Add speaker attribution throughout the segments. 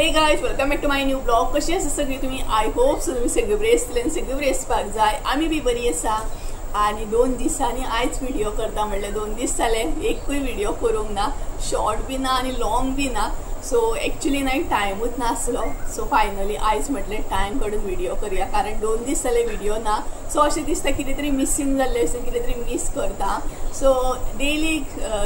Speaker 1: Hey guys, welcome back to my new blog. कशी आसा सगळी तुम्ही? I hope so तुम्ही सगळे बरे आसतले आनी सगळे बरे आसपाक जाय. आमी बी बरी आसा आनी 2 दिसांनी आयज व्हिडिओ करता, म्हणल्यार 2 दीस जाले एकूय व्हिडिओ करूंक ना, शॉर्ट बी ना आनी लॉंग बी ना. सो एक्चुअली ना टायमूच नासलो. सो फायनली आयज म्हटलें टायम काडून व्हिडिओ करूया, कारण 2 दीस जाले व्हिडिओ ना. सो अशें दिसता कितें तरी मिसींग जाल्लें आसा, कितें तरी मीस करता. सो डेली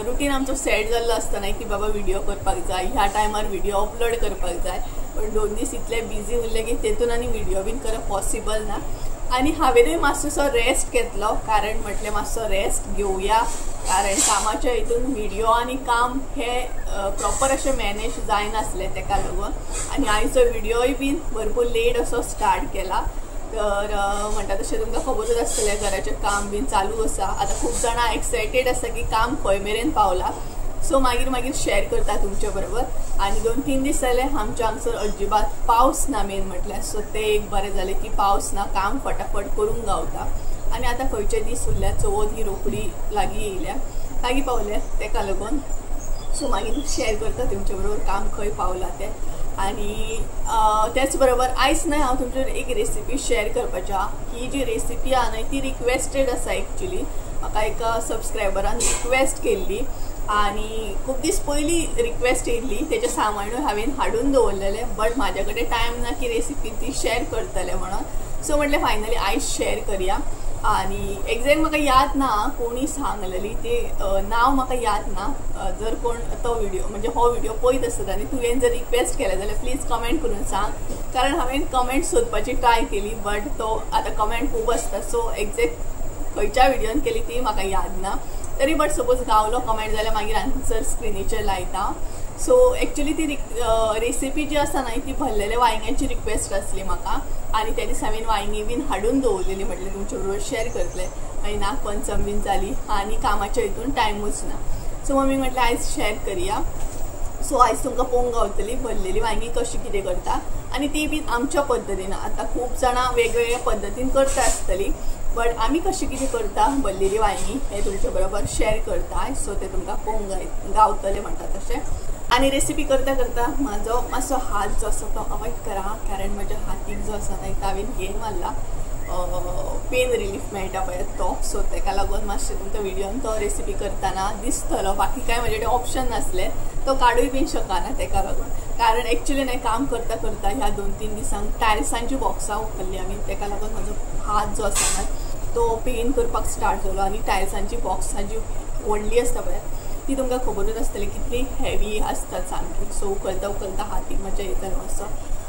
Speaker 1: रुटीन आमचो सेट जाल्लो आसता न्ही की बाबा व्हिडिओ करपाक जाय, ह्या टायमार व्हिडिओ अपलोड करपाक जाय. पण 2 दीस इतले बिजी उरले की तेतून आनी व्हिडिओ बीन करप पॉसिबल ना. आनी हांवेनूय मातसो रेस्ट घेतलो, कारण म्हटलें मातसो रेस्ट घेवया, कारण कामाच्या हितून व्हिडिओ आनी काम हे प्रॉपर अशें मॅनेज जायनासलें तेका लागून. आनी आयचो व्हिडिओय बीन भरपूर लेट असो स्टार्ट केला. तर म्हणटा तशें तुमकां खबरूच आसतलें घराचें काम बीन चालू आसा. आतां खूब जाणां एक्सायटेड आसा की काम खंय मेरेन पावलां. सो मागीर मागीर शेअर करता तुमचे बरोबर. आनी 2-3 दीस जाले आमच्या हांगसर अजिबात पावस ना मेन म्हटल्यार. सो ते एक बरें जालें की पावस ना, काम फटाफट करूंक गावता. आनी आतां खंयचे दीस उरल्या, चवथ ही रोखडी लागीं येयल्या, लागीं पावल्या तेका लागून. सो मागीर शेअर करता तुमचे बरोबर काम खंय पावलां तें. आनी त्याच बरोबर आयज न्हय हांव तुमचे एक रेसिपी शेअर करपाची आहा. ही जी रेसिपी आहा न्हय ती रिक्वेस्टेड आसा. एक्चुली म्हाका एका सबस्क्रायबरान रिक्वेस्ट केल्ली आनी खूब दीस पयलीं रिक्वेस्ट येयल्ली. तेजें सामानूय हांवें हाडून दवरलेलें, बट म्हाज्या कडेन टायम ना की रेसिपी ती शेअर करतलें म्हणून. सो म्हटलें फायनली आयज शेअर करया. आनी एग्जॅक्ट म्हाका याद ना कोणी सांगलेली ती, नांव म्हाका याद ना. जर कोण तो व्हिडिओ म्हणजे हो व्हिडिओ पळयत आसत आनी तुवें जर रिक्वेस्ट केलें जाल्यार प्लीज कमेंट करून सांग, कारण हांवें कमेंट सोदपाची ट्राय केली बट तो आतां कमेंट खूब आसता. सो एग्जॅक्ट खंयच्या व्हिडियोन केली ती म्हाका याद ना तरी, बट सपोज गावलो कमेंट जाल्यार मागीर आन्सर स्क्रिनीचेर लायता. सो एक्चुली ती रेसिपी जी आसा न्हय ती भरलेल्या वांयग्यांची रिक्वेस्ट आसली म्हाका. आनी त्या दीस हांवें वांयगीं बीन हाडून दवरलेली, म्हटलें तुमचे बरोबर शेअर करतलें. मागीर नागपंचम बीन जाली आनी कामाच्या हितून टायमूच ना. सो मम्मी म्हटलें आयज शेअर करया. सो आयज तुमकां पळोवंक गावतली भरलेली वांयगीं कशी कितें करता, आनी ती बीन आमच्या पद्दतीन. आतां खूब जाणां वेगवेगळ्या पद्दतीन करता आसतली, बट आमी कशी कितें करता भरलेली वांयगीं हें तुमचे बरोबर शेअर करता. सो तें तुमकां पळोवंक गावतलें म्हणटा तशें. आनी रेसिपी करता करता म्हाजो मातसो हात जो आसा तो अवॉयड करा, कारण म्हज्या हातीक जो आसा न्हय हांवें हें मारला, पेन रिलीफ मेळटा पळय तो. सो तेका लागून मातशें तुमकां व्हिडियोन तो रेसिपी करतना दिसतलो. बाकी कांय म्हजे कडेन ऑप्शन नासलें, तो काडूय बीन शकना तेका लागून. कारण एक्चुली न्हय काम करता करता ह्या 2-3 दिसांक टायल्सांची बॉक्सां उखल्ली आमी, तेका लागून म्हजो हात जो आसा न्हय तो पेन करपाक स्टार्ट जालो. आनी टायल्सांची बॉक्सां जी व्हडली आसता पळय ती तुमकां खबरूच आसतली कितली हेवी आसता सामकी. सो उखलता उखलता हातीक म्हज्या येतलो मातसो.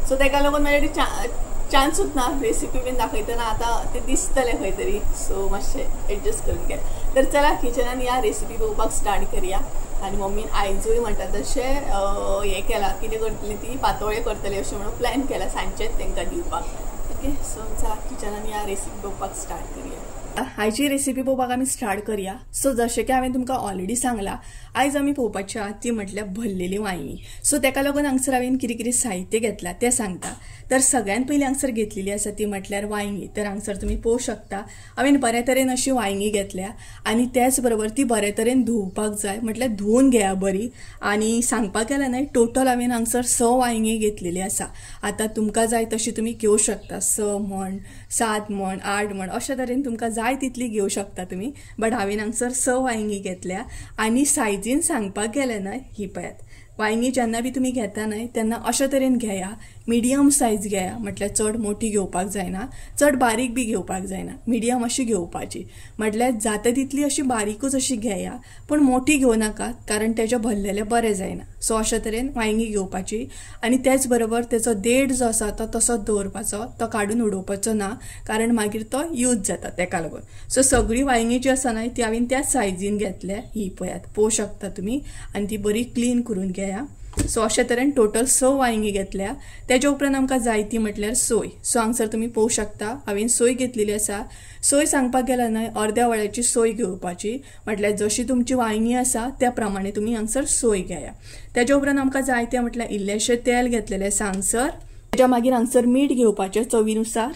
Speaker 1: सो तेका लागून म्हजे कडेन चान्सूच ना रेसिपी बीन दाखयतना, आतां तें दिसतलें खंय तरी. सो मातशें एडजस्ट करून घे. तर चला किचनान ह्या रेसिपी पळोवपाक स्टार्ट करया. आनी मम्मीन आयजूय म्हणटा तशें हें केलां, कितें करतली ती पातोळे करतली अशें म्हणून प्लॅन केला सांजचेच तांकां दिवपाक. ओके, सो चला किचनान ह्या रेसिपी पळोवपाक स्टार्ट करया. आयची रेसिपी पळोवपाक आमी स्टार्ट करया. सो जशें की हांवें तुमकां ऑलरेडी सांगलां, आयज आमी पळोवपाची आहा ती म्हटल्यार भरलेली वांयगीं. सो तेका लागून हांगसर हांवें कितें कितें साहित्य घेतलां तें सांगता. तर सगळ्यान पयलीं हांगसर घेतलेली आसा ती म्हटल्यार वांयगीं. तर हांगसर तुमी पळोवंक शकता हांवें बऱ्या तरेन अशी वांयगीं घेतल्या आनी त्याच बरोबर ती बऱ्या तरेन धुवपाक जाय, म्हटल्यार धुवून घेया बरी. आनी सांगपाक गेल्यार न्हय टोटल हांवें हांगसर 6 वांयगीं घेतलेली आसा. आतां तुमकां जाय तशी तुमी घेवं शकता, 6 म्हण, 7 म्हण, 8 म्हण, अशा तरेन तुमकां जाय तितली घेवं शकता तुमी. बट हांवें हांगसर 6 वांयगीं घेतल्या. आनी सायजीन सांगपाक गेलें न्हय ही पळयात वांयगीं जेन्ना बी तुमी घेता न्हय तेन्ना अशा तरेन घेया, मिडियम सायज घेया, म्हटल्यार चड मोठी घेवपाक जायना, चड बारीक बी घेवपाक जायना, मिडियम अशी घेवपाची. म्हटल्यार जाता तितली अशी बारीकूच अशी घेया, पूण मोठी घेवं नाका, कारण तेजें भरलेलें बरें जायना. सो अशा तरेन वांयगीं घेवपाची. आनी त्याच बरोबर तेचो देड जो आसा तो तसोच दवरपाचो, तो काडून उडोवपाचो ना, कारण मागीर तो यूज जाता तेका लागून. सो सगळी वांयगीं जी आसा न्हय ती हांवें त्याच सायजीन घेतल्या. ही पळयात पळोवंक शकता तुमी. आनी ती बरी क्लीन करून घेया. सो अशे तरेन टोटल 6 वांयगीं घेतल्या. तेज्या उपरांत आमकां जाय ती म्हटल्यार सोय. सो हांगसर तुमी पळोवंक शकता हांवें सोय घेतलेली आसा. सोय सांगपाक गेल्यार न्हय अर्द्या वळ्याची सोय घेवपाची, म्हटल्यार जशी तुमची वांयगीं आसा त्या प्रमाणे तुमी हांगसर सोय घेया. तेज्या उपरांत आमकां जाय तें म्हटल्यार इल्लेशें तेल घेतलेलें आसा हांगसर. तेज्या मागीर हांगसर मीठ घेवपाचें चवीनुसार,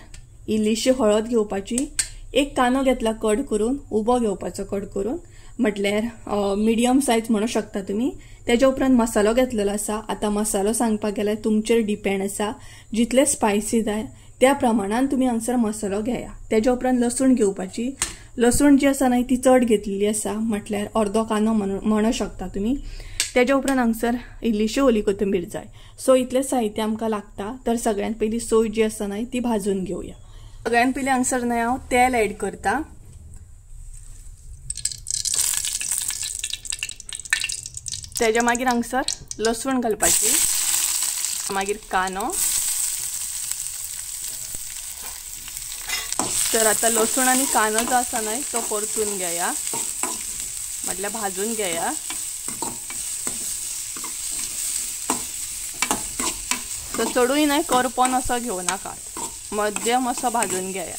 Speaker 1: इल्लीशी हळद घेवपाची, एक कांदो घेतला कट करून, उबो घेवपाचो कट करून, म्हटल्यार मिडियम सायज म्हणू शकता तुमी. तेज्या उपरांत मसालो घेतलेलो आसा. आतां मसालो सांगपाक गेल्यार तुमचेर डिपेंड आसा, जितले स्पायसी जाय त्या प्रमाणान तुमी हांगसर मसालो घेया. तेज्या उपरांत लसूण घेवपाची. लसूण जी आसा न्हय ती चड घेतलेली आसा, म्हटल्यार अर्दो कांदो म्हणू शकता तुमी. तेज्या उपरांत हांगसर इल्लीशी ओली कोथंबीर जाय. सो इतलें साहित्य आमकां लागता. तर सगळ्यात पयलीं सोय जी आसा न्हय ती भाजून घेवया. सगळ्यात पयलीं हांगसर न्हय हांव तेल एड करता. तेज्या मागीर हांगसर लसूण घालपाची, मागीर कांदो. तर आतां लसूण आनी कांदो जो आसा न्हय तो परतून घेया, म्हटल्यार भाजून घेया. सो चडूय न्हय करपोन असो घेवं नाकात, मध्यम असो भाजून घेया.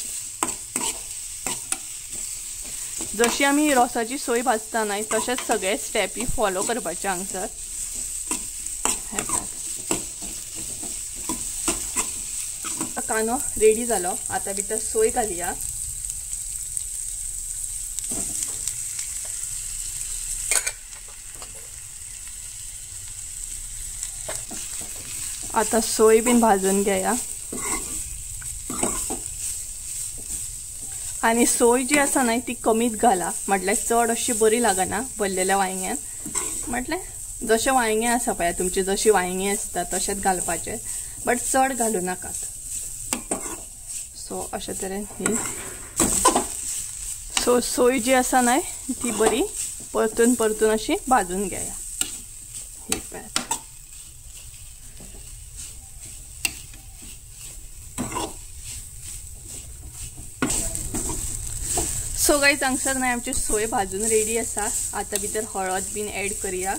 Speaker 1: जशी आमी रोसाची सोय भाजता न्हय तशेंच सगळे स्टेपी फॉलो करपाचे हांगसर. कांदो रेडी जालो. आतां भितर सोय घालया. आतां सोय बीन भाजून घेया. आनी सोय जी आसा न्हय ती कमीच घाला, म्हटल्यार चड अशी बरी लागना भरलेल्या वांयग्यान. म्हटल्यार जशें वांयगें आसा पळय तुमची जशी वांयगीं आसता तशेंच घालपाचें, बट चड घालूं नाकात. सो अशे तरेन ही सो सोय जी आसा न्हय ती बरी परतून परतून अशी भाजून घेया. ही पळयात. सो गायज हांगसर न्हय आमची सोय भाजून रेडी आसा. आतां भितर हळद बीन एड करया.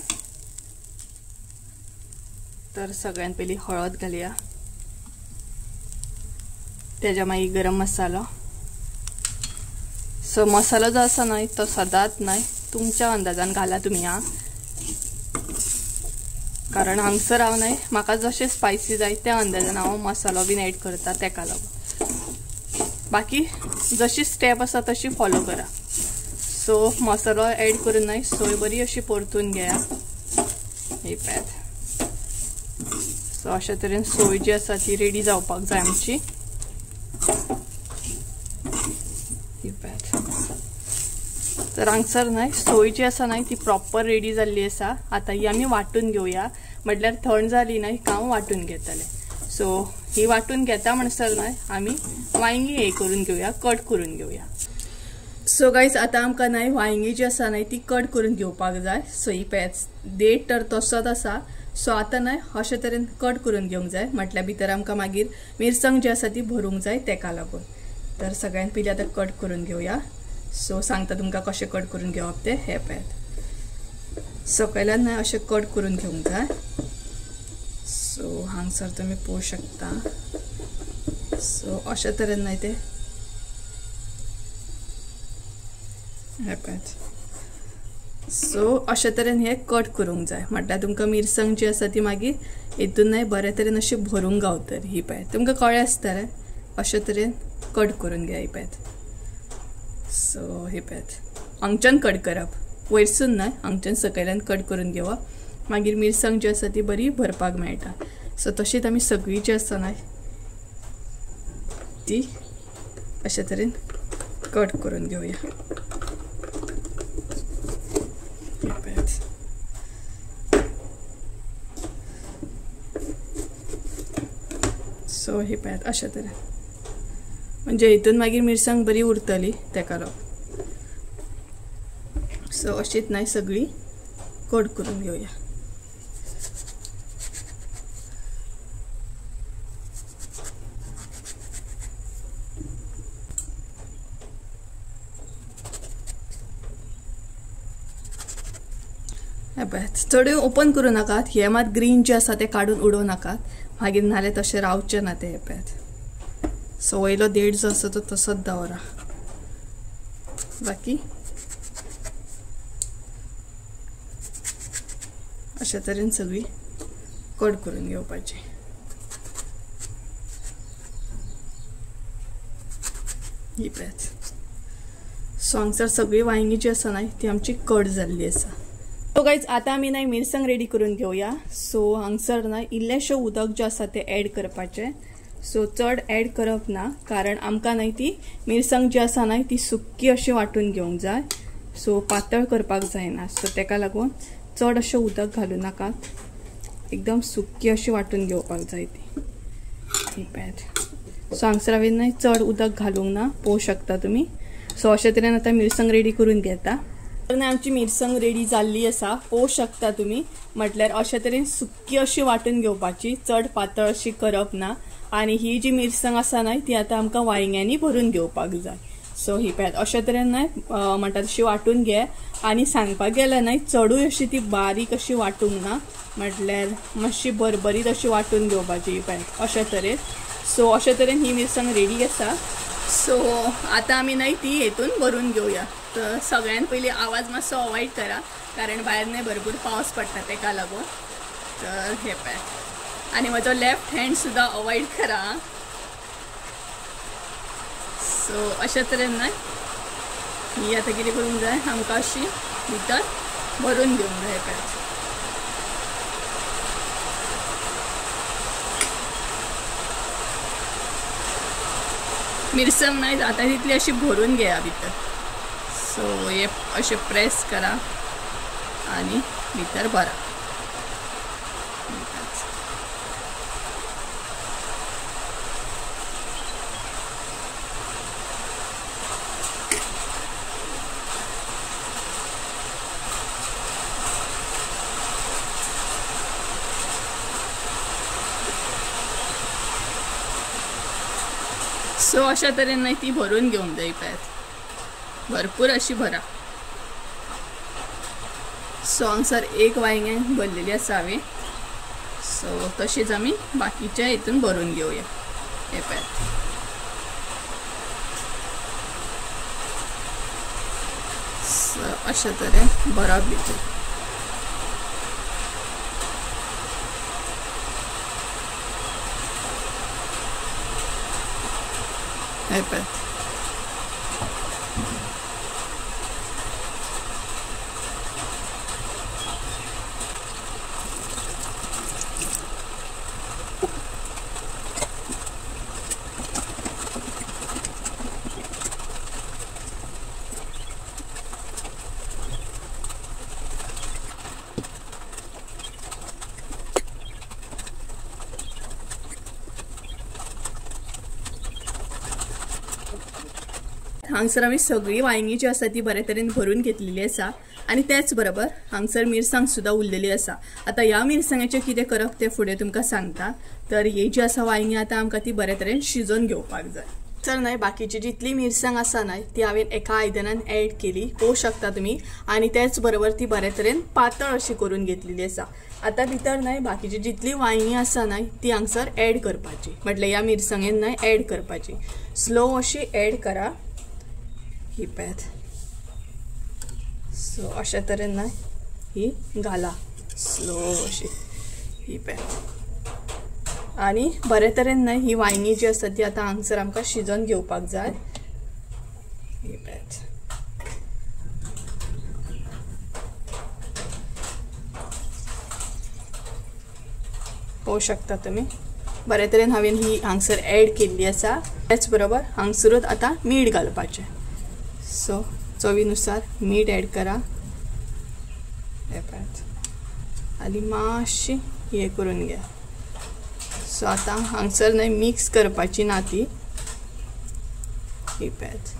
Speaker 1: तर सगळ्यात पयलीं हळद घालया, तेज्या मागीर गरम मसालो. सो मसालो जो आसा न्हय तो सदांच न्हय तुमच्या अंदाजान घाला तुमी हा, कारण हांगसर हांव न्हय म्हाका जशें स्पायसी जाय त्या अंदाजान हांव मसालो बीन एड करता तेका लागून. बाकी जशी स्टेप आसा तशी फॉलो करा. सो मसालो एड करून न्हय सोय बरी अशी परतून घेया. ही पळयात. सो अशा तरेन सोय जी आसा ती रेडी जावपाक जाय आमची. ही पळयात. तर हांगसर न्हय सोय जी आसा न्हय ती प्रॉपर रेडी जाल्ली आसा. आतां ही आमी वांटून घेवया, म्हटल्यार थंड जाली न्हय हांव वांटून घेतलें. सो ही वांटून घेता म्हणसर न्हय आमी वांयगीं हे करून घेवया, कट करून घेवया. सो गायज आतां आमकां न्हय वांयगीं जी आसा न्हय ती कट करून घेवपाक जाय. सो ही पळयात देठ तर तसोच आसा. सो आतां न्हय अशे तरेन कट करून घेवंक जाय, म्हटल्यार भितर आमकां मागीर मिरसांग जी आसा ती भरूंक जाय तेका लागून. तर सगळ्यात पयलीं आतां कट करून घेवया. सो सांगता तुमकां कशें कट करून घेवप तें. हें पळयात सकयल्यान न्हय अशें कट करून घेवंक जाय. सो हांगसर तुमी पळोवंक शकता. सो अशे तरेन न्हय ते हें पळयात. सो अशे तरेन हे कट करूंक जाय, म्हटल्यार तुमकां मिरसांग जी आसा ती मागीर हितून न्हय बरे तरेन अशी भरूंक गावतली. ही पळयात तुमकां कळ्ळें आसतलें. अशे तरेन कट करून घेया. ही पळयात. सो ही पळयात हांगच्यान कट करप, वयरसून न्हय हांगच्यान सकयल्यान कट करून घेवप, मागीर मिरसांग जी आसा ती बरी भरपाक मेळटा. सो तशीच आमी सगळी जी आसा न्हय ती अशे तरेन कट करून घेवया. सो ही पळयात अशे तरेन, म्हणजे हितून मागीर मिरसांग बरी उरतली तेका लागून. सो अशीच न्हय सगळी कट करून घेवया. पळयात चडूय ओपन करूं नाकात, हे मात ग्रीन जे आसा ते काडून उडोवं नाकात, मागीर नाल्यार तशें रावचें ना तें. पळयात सो वयलो देड जो आसा तो तसोच दवरा, बाकी अशा तरेन सगळी कट करून घेवपाची. ही पळयात. सो हांगसर सगळी वांयगी जी आसा न्हय ती आमची कट जाल्ली आसा. सो गायज आतां आमी न्हय मिरसांग रेडी करून घेवया. सो हांगसर न्हय इल्लेशें उदक जें आसा तें एड करपाचें. सो चड एड करप ना कारण आमकां न्हय ती मिरसांग जी आसा न्हय ती सुक्की अशी वांटून घेवंक जाय. सो पातळ करपाक जायना. सो तेका लागून चड अशें उदक घालूं नाकात, एकदम सुक्की अशी वांटून घेवपाक जाय ती. ही पळयात. सो हांगसर हांवें न्हय चड उदक घालूंक ना, पळोवंक शकता तुमी. सो अशे तरेन आतां मिरसांग रेडी करून घेता. तर आमची मिरसांग रेडी जाल्ली आसा, पळोवंक शकता तुमी. म्हटल्यार अशे तरेन सुक्की अशी वांटून घेवपाची, चड पातळ अशी करप ना. आनी ही जी मिरसांग आसा न्हय ती आतां आमकां वांयग्यांनी भरून घेवपाक जाय. सो ही पळयात अशे तरेन न्हय म्हणटा तशी वांटून घे. आनी सांगपाक गेल्यार न्हय चडूय अशी ती बारीक अशी वांटूंक ना, म्हटल्यार मातशी भरभरीत अशी वांटून घेवपाची. ही पळयात अशे तरेन. सो अशे तरेन ही मिरसांग रेडी आसा. सो आतां आमी न्हय ती हेतून भरून घेवया. तर सगळ्यान पयलीं आवाज मातसो अवॉयड करा कारण भायर न्हय भरपूर पावस पडटा तेका लागून. तर हे पळयात. आनी म्हजो लेफ्ट हँड सुद्दां अवॉयड करा. सो अशे तरेन न्हय ही आतां कितें करूंक जाय आमकां अशी भितर भरून घेवंक जाय. पळयात मिरसांग न्हय जाता तितली अशी भरून घेया भितर. सो हे अशें प्रेस करा आनी भितर भरा. सो अशा तरेन न्हय ती भरून घेवंक जाय. पळयात भरपूर अशी भरा. सो हांगसर एक वांयगें भरलेली आसा हांवें. सो तशेंच आमी बाकीच्या हितून भरून घेवया. हे पळयात. सो अशा तरेन भरप भितर. हे पळयात. हांगसर आमी सगळी वांयगी जी आसा ती बरे तरेन भरून घेतलेली आसा. आनी तेच बरोबर हांगसर मिरसांग सुद्दां उरलेली आसा. आतां ह्या मिरसांगेचें कितें करप तें फुडें तुमकां सांगता. तर ही जी आसा वांयगी आतां आमकां ती बरे तरेन शिजोवन घेवपाक जाय. तर न्हय बाकीची जितली मिरसांग आसा न्हय ती हांवें एका आयदनान एड केली, पळोवंक शकता तुमी. आनी तेच बरोबर ती बरे तरेन पातळ अशी करून घेतलेली आसा. आतां भितर न्हय बाकीची जितली वांयगी आसा न्हय ती हांगसर एड करपाची, म्हटल्यार ह्या मिरसांगेन न्हय एड करपाची. स्लो अशी एड करा. ही पळयात. सो अशा तरेन न्हय ही घाला स्लो अशी. ही पळयात. आनी बरे तरेन न्हय ही वांयगी जी आसा ती आतां हांगसर आमकां शिजोवन घेवपाक जाय. ही पळयात. पळोवंक शकता तुमी बरे तरेन हांवें ही हांगसर एड केल्ली आसा. तेच बरोबर हांगसरूच आतां मीठ घालपाचें. सो चवीनुसार मीठ एड करा. हे पळयात. आनी मातशी हे करून घ्या. सो आतां हांगसर न्हय मिक्स करपाची ना ती. ही पळयात.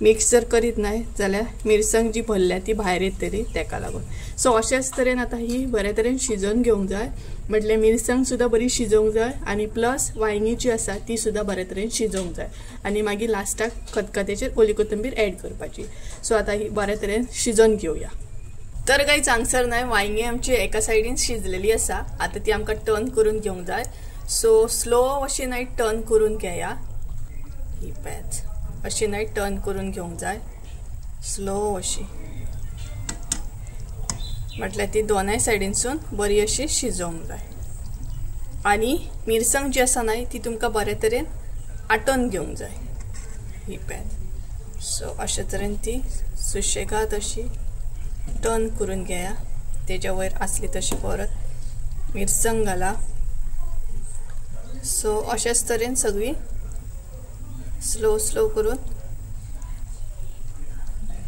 Speaker 1: मिक्स जर करीत न्हय जाल्यार मिरसांग जी भरल्या ती भायर येतली तेका लागून. सो अशेच तरेन आतां ही बरे तरेन शिजोवन घेवंक जाय. म्हटल्यार मिरसांग सुद्दां बरी शिजोवंक जाय आनी प्लस वांयगी जी आसा ती सुद्दां बरे तरेन शिजोवंक जाय. आनी मागीर लास्टाक खतखत्याचेर ओली कोथंबीर एड करपाची. सो आतां ही बरे तरेन शिजोवन घेवया. तर गायज हांगसर न्हय वांयगी आमची एका सायडीन शिजलेली आसा. आतां ती आमकां टर्न करून घेवंक जाय. सो स्लो अशी न्हय टर्न करून घेया. ही पळयात अशी न्हय टर्न करून घेवंक जाय स्लो अशी, म्हटल्यार ती दोनाय सायडीनसून बरी अशी शिजोवंक जाय. आनी मिरसांग जी आसा न्हय ती तुमकां बरे तरेन आटोवन घेवंक जाय. ही पळयात. सो अशे तरेन ती सुशेगाद अशी टर्न करून घेया. तेज्या वयर आसली तशी परत मिरसांग घाला. सो अशेच तरेन सगळी स्लो स्लो करून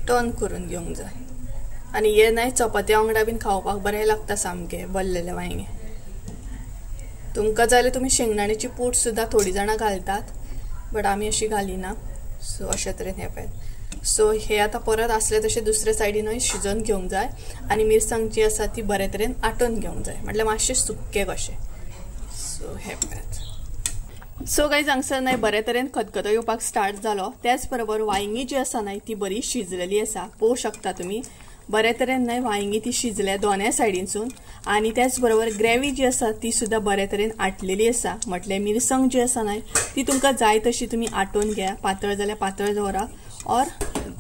Speaker 1: टर्न करून घेवंक जाय. आनी हे न्हय चपात्या वांगडा बीन खावपाक बरें लागता सामकें भरलेलें वांयगें. तुमकां जाल्यार तुमी शेंगदाण्याची पूड सुद्दां थोडीं जाणां घालतात, बट आमी अशी घालिना. सो अशे तरेन हें पळयात. सो हे आतां परत आसले तशें दुसरे सायडीनूय शिजोवन घेवंक जाय आनी मिरसांग जी आसा ती बरे तरेन आटोवन घेवंक जाय, म्हटल्यार मातशें सुक्कें कशें. सो हें पळयात. सो गायज हांगसर न्हय बरे तरेन खतखतो येवपाक स्टार्ट जालो. त्याच बरोबर वांयगीं जी आसा न्हय ती बरी शिजलेली आसा. पळोवंक शकता तुमी बरे तरेन न्हय वांयगीं ती शिजल्या दोनय सायडीनसून. आनी त्याच बरोबर ग्रेवी जी आसा ती सुद्दां बरे तरेन आटलेली आसा. म्हटल्यार मिरसांग जी आसा न्हय ती तुमकां जाय तशी तुमी आटोवन घेया. पातळ जाल्यार पातळ दवरा ऑर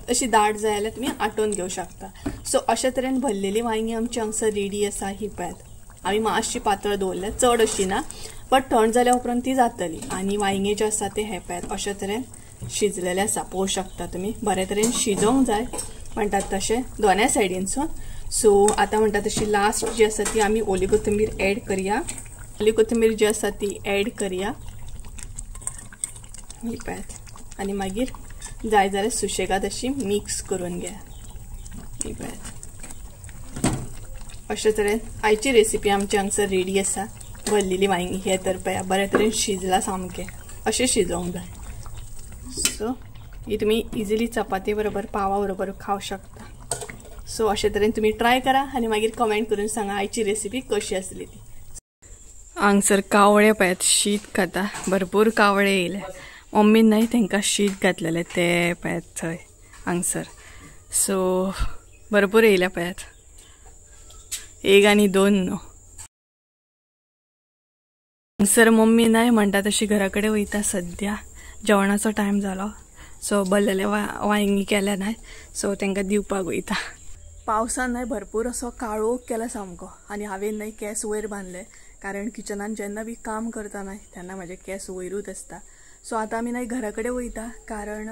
Speaker 1: अशी दाट जाय जाल्यार तुमी आटोवन घेवं शकता. सो अशे तरेन भरलेली वांयगीं आमची हांगसर रेडी आसा. ही पळयात आमी मातशी पातळ दवरल्या, चड अशी ना, बट थंड जाल्या उपरांत ती जातली. आनी वांयगें जें आसा तें हें पळयात अशे तरेन शिजलेलें आसा. पळोवंक शकता तुमी बरे तरेन शिजोवंक जाय म्हणटात तशें दोनय सायडीनसून. सो आतां म्हणटा तशी लास्ट जी आसा ती आमी ओली कोथंबीर एड करया. ओली कोथंबीर जी आसा ती एड करया. ही पळयात. आनी मागीर जाय जाल्यार सुशेगाद अशी मिक्स करून घेया. ही पळयात अशे तरेन आयची रेसिपी आमची हांगसर रेडी आसा. भरलेली वांयगीं हे तर पळया बरे तरेन शिजला सामकें, अशें शिजोवंक जाय. सो ही तुमी इजिली चपाती बरोबर पावा बरोबर खावंक शकता. सो अशे तरेन तुमी ट्राय करा आनी मागीर कमेंट करून सांगा आयची रेसिपी कशी आसली ती. हांगसर कावळे पळयात शीत खाता, भरपूर कावळे येयले. मम्मीन न्हय तांकां शीत घातलेलें ते पळयात थंय हांगसर. सो भरपूर येयले पळयात, एक आनी दोन न्हू. हांगसर मम्मी न्हय म्हणटा तशी घरा कडेन वयता. सद्या जेवणाचो टायम जालो. सो भरलेले वांयगीं केल्या न्हय, सो तांकां दिवपाक वयता. पावसान न्हय भरपूर असो काळोख केला सामको. आनी हांवें न्हय केंस वयर बांदले, कारण किचनान जेन्ना बी काम करता न्हय तेन्ना म्हाजे केंस वयरूच आसता. सो आतां आमी न्हय घरा कडेन वयता, कारण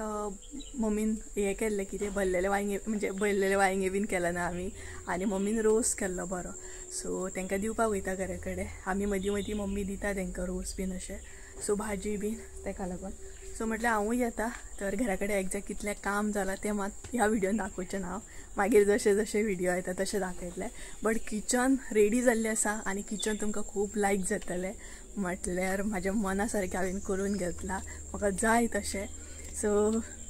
Speaker 1: मम्मीन हें केल्लें कितें भरलेलें वांयगें, म्हणजे भरलेलें वांयगें बीन केलें ना आमी. आनी मम्मीन रोस केल्लो बरो. सो तांकां दिवपाक वयता घरा कडेन. आमी मदीं मदीं मम्मी दिता तांकां रोस बीन अशें, सो भाजी बीन ताका लागून. सो म्हटल्यार हांवूय येता. तर घरा कडेन एग्जॅक्ट कितलें काम जालां तें मात ह्या व्हिडियोन दाखोवचें ना हांव, मागीर जशें जशें व्हिडियो येता तशें दाखयतलें. बट किचन रेडी जाल्लें आसा आनी किचन तुमकां खूब लायक जातलें. म्हटल्यार म्हाज्या मना सारकें हांवें करून घेतलां, म्हाका जाय तशें. सो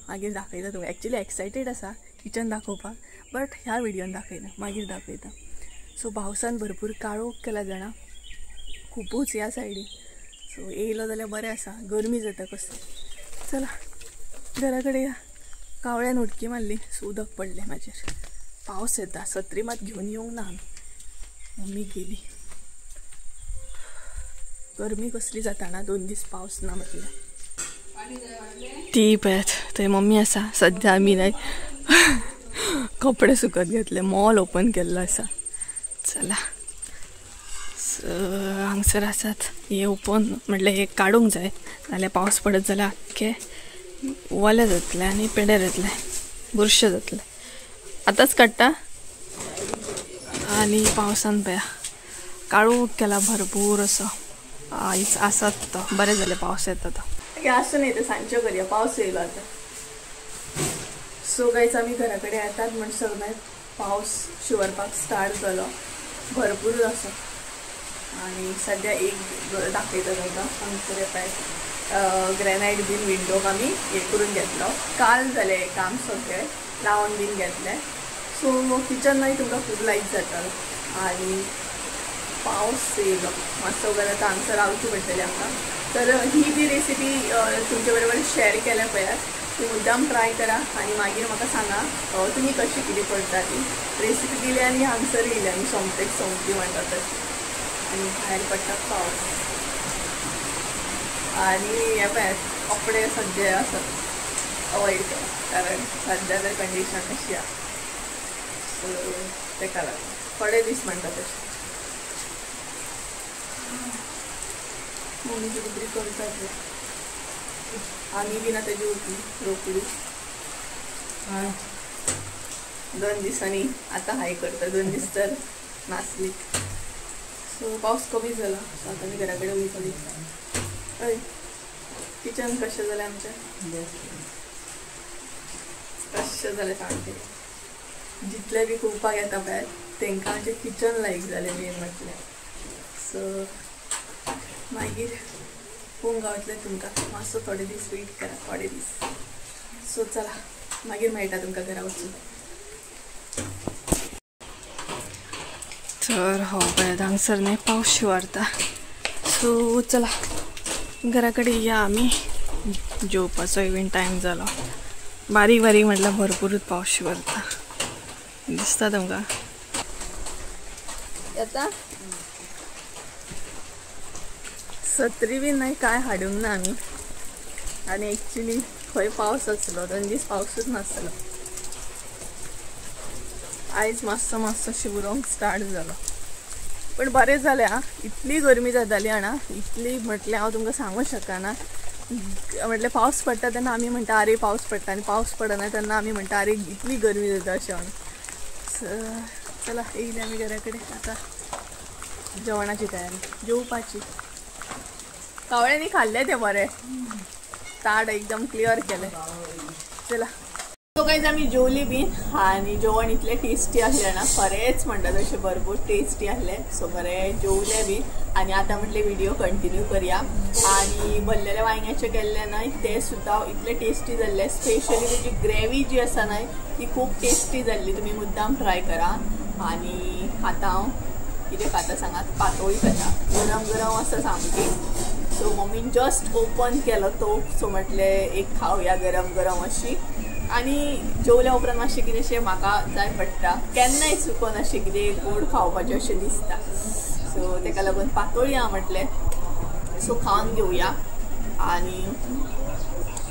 Speaker 1: मागीर दाखयता तुमकां. एक्चुली एक्सायटेड आसा किचन दाखोवपाक, बट ह्या व्हिडियोन दाखयना, मागीर दाखयता. सो पावसान भरपूर काळोख केला जाणा, खुबूच ह्या सायडीन. सो येयलो जाल्यार बरें आसा, गरमी जाता कसली. चला घरा कडेन या. कावळ्यान उडकी मारली, सो उदक पडलें म्हाजेर. पावस येता, सत्री मात घेवन येवंक ना आमी. मम्मी गेली. गरमी कसली जाता ना, 2 दीस पावस ना म्हटल्यार. ती पळयात थंय मम्मी आसा. सद्या आमी न्हय कपडे सुकत घेतले, मॉल ओपन केल्लो आसा. चला हांगसर आसात. हे ओपन म्हटल्यार हे काडूंक जाय, नाल्यार पावस पडत जाल्यार आख्खे वोले जातले आनी पेड्यार जातले, बुरशे जातले. आतांच काडटा. आनी पावसान पळया काळोख केला भरपूर असो. आयज आसात तो बरें जालें पावस येता तो. आसूं न्ही तें सांजचें करया, पावस येयलो आतां. सो गायज आमी घरा कडेन येतात म्हणसर न्हय पावस शिंवरपाक स्टार्ट जालो भरपूर असो. आनी सद्या एक दाखयता तुमकां हांगसर पळय ग्रेनायट बीन विंडोक आमी हे करून घेतलो. काल जालें हें काम सगळें लावन बीन घेतलें. सो किचन न्हय तुमकां खूब लायक जातलो. आनी पावस येयलो मातसो जाल्यार आतां हांगसर रावचें पडटलें आमकां. तर ही जी रेसिपी तुमचे बरोबर शेअर केल्या पळयात, ती मुद्दाम ट्राय करा आनी मागीर म्हाका सांगा तुमी कशी कितें करता ती. रेसिपी दिली आनी हांगसर येयली आमी सोमतेक सोमती म्हणटा तशी. आनी भायर पडटा पावस. आनी हे पळयात कपडे सद्या आसात अवॉयड करा, कारण सद्या तर कंडिशन अशी आसा. सो तेका लागून थोडे दीस म्हणटा तशें. मम्मी कितें तरी करतात. आमी बीन आतां जेवतली रोखडी. 2 दिसांनी आतां हाय करता, 2 दीस तर नासली. सो पावस कमी जाला, सो आतां आमी घरा कडेन वयतली. हय किचन कशें जालें आमचें, कशें जालें सामकें. जितले बी कुवपाक येता पळय तांकां आमचें किचन लायक जालें मेन म्हटल्यार. सो मागीर पळोवंक गावतलें तुमकां, मातसो थोडे दीस वेट करा, थोडे दीस. सो चला मागीर मेळटा तुमकां घरा वचून. तर हो पळय हांगसर न्ही पावस शिवारता. सो चला घरा कडेन या आमी, जेवपाचो इव्हन टायम जालो. बारीक बारीक म्हटल्यार भरपूरूच पावस शिवरता दिसता तुमकां. येता सत्री बी न्हय काय हाडूंक ना आमी. आनी एक्चुली खंय पावस आसलो, 2 दीस पावसूच नासलो. आयज मातसो मातसो शिवरोंक स्टार्ट जालो. पण बरें जालें आं, इतली गरमी जाताली जाणा, इतली म्हटल्यार हांव तुमकां सांगूंक शकना. म्हटल्यार पावस पडटा तेन्ना आमी म्हणटा आरे पावस पडटा, आनी पावस पडना तेन्ना आमी म्हणटा आरे इतली गरमी जाता अशें म्हणून. चला येयले आमी घरा कडेन, आतां जेवणाची तयारी, जेवपाची. कावळ्यांनी खाल्लें तें बरें, ताट एकदम क्लियर केलें. चला सो गायज आमी जेवली बीन आनी जेवण इतलें टेस्टी आसलें ना, खरेंच म्हणटा तशें भरपूर टेस्टी आसलें. सो बरें जेवलें बीन आनी आतां म्हटलें व्हिडियो कंटिन्यू करया. आनी भरलेले वांयग्याचें केल्लें न्हय तें सुद्दां इतलें टेस्टी जाल्लें. स्पेशली तेजी ग्रेवी जी आसा न्हय ती खूब टेस्टी जाल्ली, तुमी मुद्दाम ट्राय करा. आनी आतां हांव कितें खाता सांगात, पातोळी खाता, गरम गरम आसा सामकी. सो मम्मीन जस्ट ओपन केलो तो, सो म्हटलें एक खावया गरम गरम अशी. आनी जेवल्या उपरांत मातशें कितेंशें म्हाका जाय पडटा, केन्नाय चुकोन अशें कितें गोड खावपाचें अशें दिसता. सो तेका लागून पातोळी आहा म्हटलें, सो खावन घेवया. आनी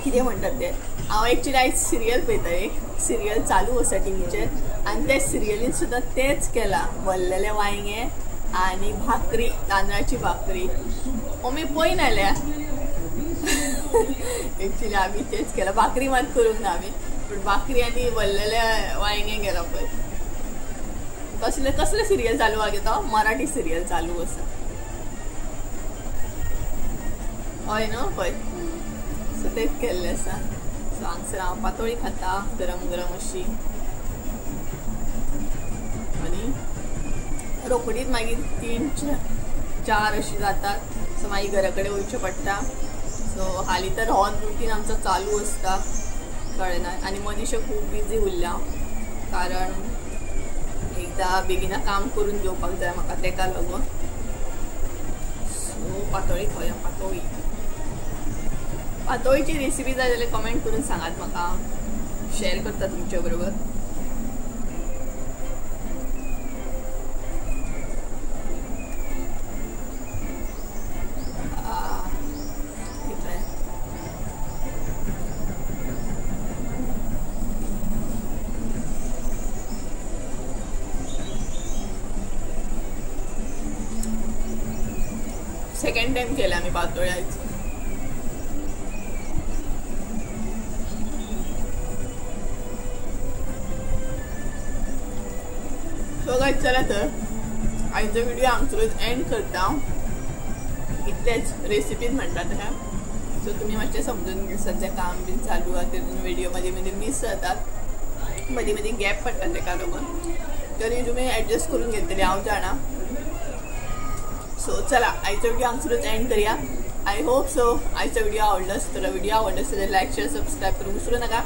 Speaker 1: कितें म्हणटात तें, हांव एक्चुली आयज सिरियल पळयता, एक सिरियल चालू आसा टिवीचेर आनी त्या सिरियलीन सुद्दां तेंच केलां, भरलेलें वांयगें आनी भाकरी, तांदळाची भाकरी. मम्मी पळय नाल्या एक्चुली आमी तेच केलां, भाकरी मात करूंक ना आमी, पूण भाकरी आनी भरलेलें वांयगें केलां पळय. कसलें कसलें सिरियल चालू आहा गे तो, मराठी सिरियल चालू आसा हय न्हू पळय. सो तेच केल्लें आसा. सो हांगसर हांव पातोळी खाता गरम गरम अशी. आनी रोखडीच मागीर 3 4 अशी जातात. सो मागीर घरा कडेन वयचें पडटा. सो हालीं तर हो रुटीन आमचो चालू आसता, कळ्ळें ना. आनी मदींशें खूब बिजी उरलें हांव, कारण एकदां बेगिना काम करून घेवपाक जाय म्हाका, तेका लागून. सो पातोळी खावया, पातोळी. पातोळीची रेसिपी जाय जाल्यार कमेंट करून सांगात म्हाका, शेअर करता तुमच्या बरोबर. सेकंड टाइम केलं आम्ही पातोळी आयज. सो गायज चला तर आयचो व्हिडिओ हांगसरूच एंड करता. इतलेच रेसिपीज म्हणटात तशें. सो तुमी मातशें समजून घे, सद्या काम बीन चालू आहा तेतून व्हिडिओ मदीं मदीं मीस जातात, मदीं मदीं गॅप पडटा तेका लागून, तरी तुमी एडजस्ट करून घेतली हांव जाणा. सो चला आयचो व्हिडिओ हांगसरूच एंड करया. I hope so आयचो व्हिडिओ आवडलो आसतलो. व्हिडिओ आवडलो आसतलो लायक शेअर सबस्क्रायब करूंक विसरू नाका.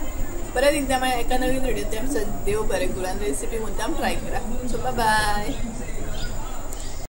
Speaker 1: परत एकदा एका नवीन व्हिडिओ आमचो देव बरें करूं आनी रेसिपी मुद्दाम ट्राय करा. So bye.